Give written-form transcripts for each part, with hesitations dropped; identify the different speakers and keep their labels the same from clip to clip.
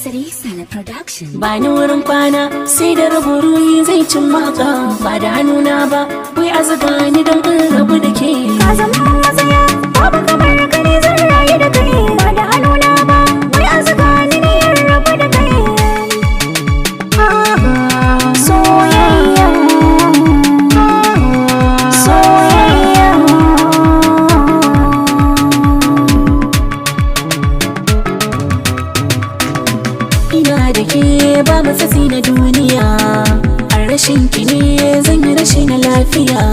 Speaker 1: Sala Production.
Speaker 2: Ba ni wurin kwana sai da rabo, ruhi zai cin maka. Ba da hannuna ba, wai a zuga ni don in rabu da ke.
Speaker 3: Ka zama matsaya, babu kamar ka ne, zan rayu da kai. Ba da hannuna ba, wai a zuga ni ne in rabu da kai. Soyayya, soyayya.
Speaker 2: Ina da ke ba matsatsi na duniya, a rashin ki ne zan yi rashi na lafiya.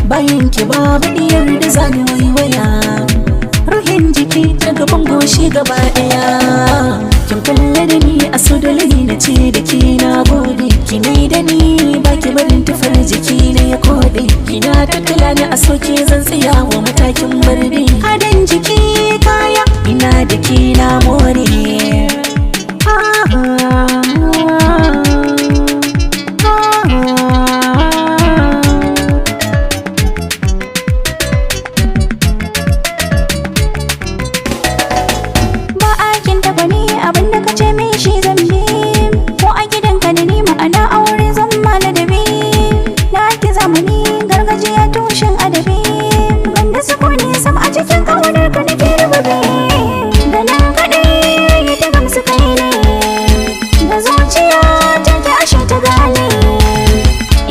Speaker 2: Bayan ki babu diyar da zani waiwaya, ruhin jiki ta gaban goshi gaba daya. Kin kulle da ni a so, dole ne na ce da ke na gode. Ki mai da ni baki barin tufar jiki na ya kode. Kina tattala ni a soke, zan tsaya wa matakin barbe. Adan jiki kaya, ina da ke na more.
Speaker 3: Ba a kinta gwani, abinda ka ce min shi zan bi. Ko a gidanka da ni, ma'ana aure zan ma ladabi. Na ki zamani gargajiya tushen adabi. Banda sukuni sam a cikin ƙaunar ka nake rububi. Ganin kaɗai ta gamsu kai ne, da zuciya ta ki ashe ta gane.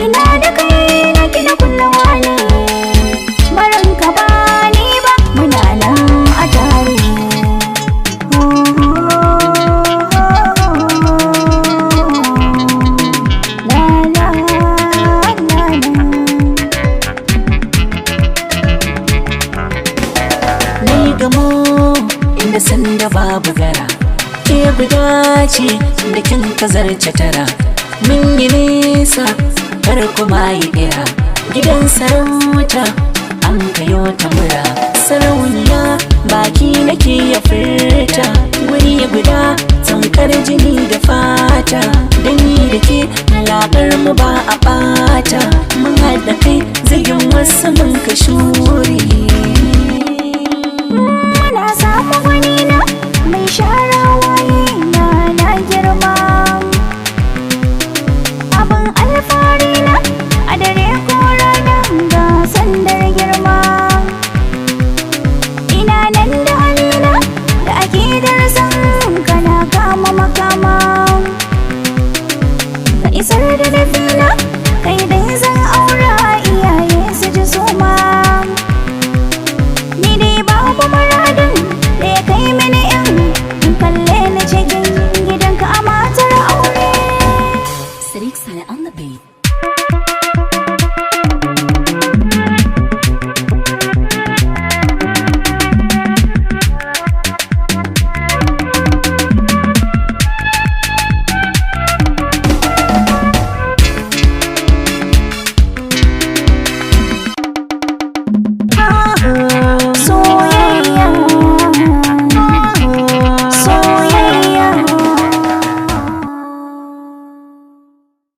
Speaker 3: Ina da kai na ki na kullawa ne, barin ka ba ni ba, muna nan a tare. La la la la.
Speaker 2: Ni gamo inda sanda babu gara, ke guda ce da kin kazarce tara. Mun yi nisa kar kuma yi kira, gidan sarauta an kayo ta mura. Sarauniya baki nake ya furta, wuri guda tamkar jini.